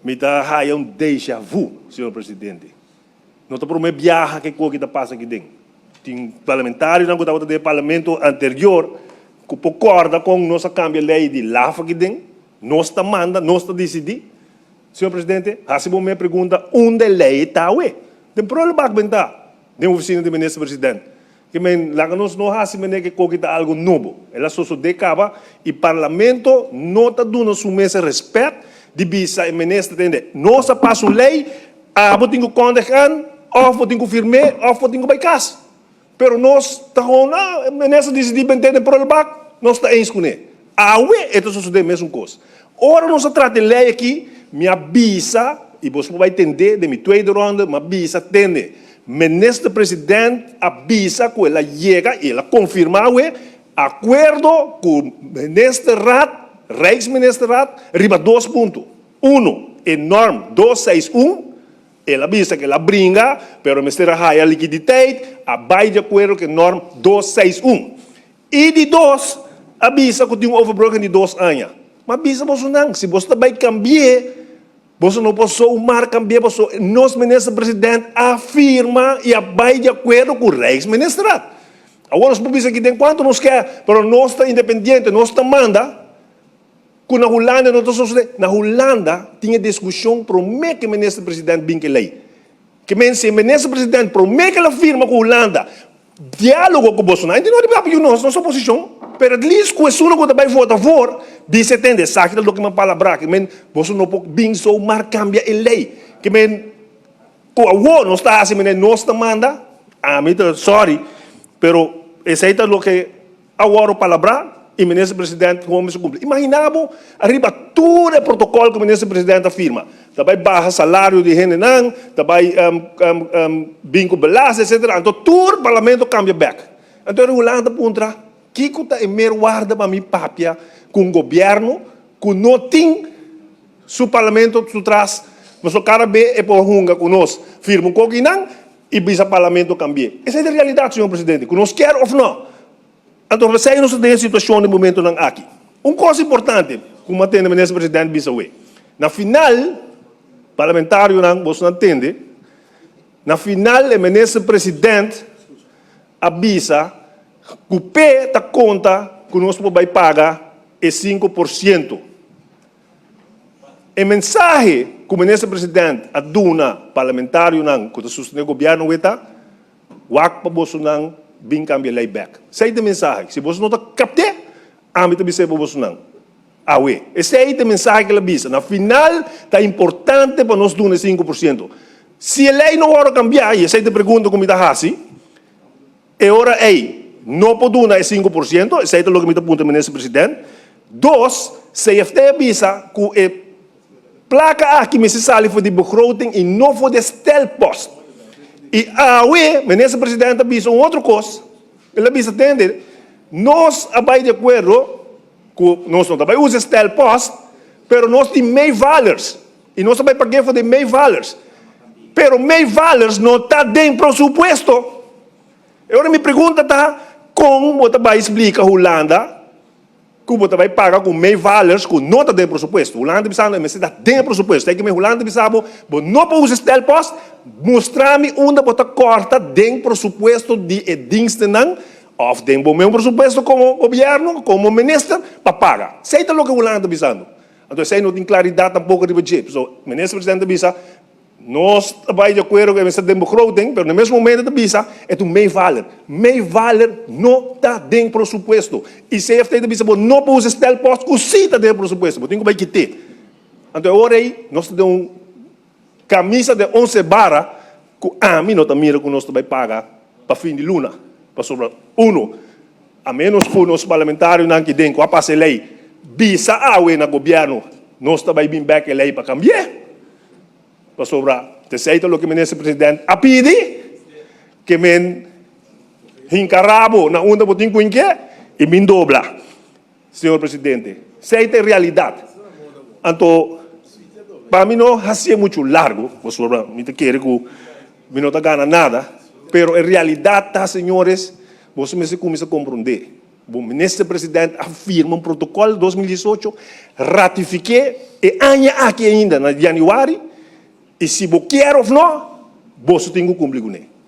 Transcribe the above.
Mi ta haya un deja vu, señor presidente. No ta prome biaha ke koki ta pasa aki den. Tin parlamentarionan ku tabata den e parlamento anterior ku por kòrda kon nos a kambia lei di laf aki den. Nos ta manda, nos ta disidí. Señor presidente, hasi bo mes pregunta unda e lei ta awe. Den prullenbak ben ta, den ofisina di minister president. Ke men laga nos no hasi manera ke koki ta algo nobo. El a sosodé kaba i parlamento no ta duna su mes e respèt di bisa e minister tende nos a pasa un lei, abo tin ku kondig an òf bo tin ku firm'é òf bo tin ku bai kas. Pero nos ta gewoon ah e minister disidí bent'é den prullenbak, nos ta eens kuné. Awe e ta sosodé mesun kos. Ora nos a trata e lei aki, mi a bisa, i boso por bai tend'é den mi tweede ronde, mi a bisa tende, Minister President a bisa ku el a yega i el a konfirmá awe akuerdo ku Ministerraad, Rijksministerraad, riba dos punto. Uno, e norm dos seis un, el a bisa ku el a bringa, pero mester a haya likiditeit, a bai di akuerdo ku e norm dos seis un. I di dos, a bisa ku tin un overbrugging di dos aña. Ma bisa bosonan, si boso ta bai kambi'é, Boso no por zomaar cambia paso nos minister president a firma y a bay di acuerdo cu Rijksministerraad. Awor nos por bisa aki den cuanto nos kier, pero nos ta independiente, nos ta manda cu na Hulanda no ta sosode. Na Hulanda tin e discusion prome cu e minister president bin cu e ley. Ke men si e minister president prome ke el a firma cu Hulanda Diálogo ku boso. Nan no di papia ku nos, nos oposishon, pero at least ku esun ku ta bai vota voor, bisa e tende, esaki ta loke mi a palabrá, ke men boso no por bin zomaar kambia e lei. Ke men ku awor nos ta hasi manera nos ta manda, ami ta sorry, pero esei ta loke A wòrdu palabrá i Minister President gewoon mester kumpli. Imaginá bo ariba tur e protokòl ku Minister President a firma. Ta bai baha salario di hendenan, ta bai bin ku belasting etcetera. Anto tur parlamento kambia bèk. Anto e Hulanda ta puntra, kiko ta e merwaarde pa mi papia ku un gobièrnu ku no tin su parlamento su tras? Pasobra kada be e por hunga ku nos, firma un kokinan I bisa parlamento cambi'é. Esei ta e realidad, señor presidente, cu nos kier of no. Anto p'esei nos ta den e situacion den momentonan aki. Un cos importante cu mi a tende minister president bisa awe. Na final, parlamentarionan, bosonan tende, na final e minister president a bisa cu p'e ta conta cu nos por bay paga e 5%. E mensahe ku Minister President a duna parlamentarionan ku ta sostené gobièrnu awe ta, Wak pa bosonan bin kambia lei bèk. Esei ta e mensahe. Si boso no ta kapt'é, ami ta bis'é pa bosonan awe. Esei ta e mensahe ku el a bisa. Na final ta importante pa nos duna e 5%. Si e lei no wòrdu kambiá, i esei ta e pregunta ku mi ta hasi, E ora ei no por duna e 5%, esei ta loke mi ta puntra Minister President. Dos, CFT a bisa ku e plaka aki mester sali for di begroting i no for di e stelpost. I awe Minister President a bisa un otro kos, el a bisa tende, nos a bai di akuerdo ku nos no ta bai usa e stelpost, pero nos tin meevalers. I nos a bai pag'é for di meevallers. Pero meevallers no ta den prosupuesto. E ora mi pregunta ta, kon bo ta bai splika Hulanda ku bo ta bai paga ku meevallers ku no ta den prosupuesto? Hulanda ta bisando e mester ta den e prosupuesto. Esei ke mi Hulanda ta bisa bo, bo no por usa stelpost, mustra mi unda bo ta kòrta den prosupuesto di e dienstennan òf den bo mes prosupuesto komo gobièrnu, komo minister pa paga. Esei ta loke Hulanda ta bisando. Anto esei no tin klaridat tampoko riba dje. Pasobra Minister Presidente ta bisa, nos ta bai di akuerdo ku e mester den begroting, pero na mes momento ta bisa e ta un meevaller. Meevaller no ta den presupuesto. I CFT ta bisa bo no por usa stelpost ku si ta den presupuesto. Bo tin ku bai kit'é. Anto e ora ei nos ta den un Camisa de once bara cu ami no ta mira cu nos ta bay paga pa fin di luna. Pasobra uno, a menos cu nos parlamentarionan ki den cu a pasa e ley bisa awe na gobierno nos ta bay bin bek e ley pa cambi'e. Pasobra t'esey ta loke Minister President a pidi, ke men hinca rabo na unda bo tin cu hink'e y bin dobla. Señor Presidente, esei ta e realidad. Anto, pa mi no hacié mucho largo, pasobra mi ta kere cu mi no ta gana nada, pero e realidad ta, señores, boso mester cuminsa comprende. E minister-president a firma un protocol 2018, ratifica e aña aki ainda, na januari, y si bo kier of no, bo tin cu cumpli cu ne.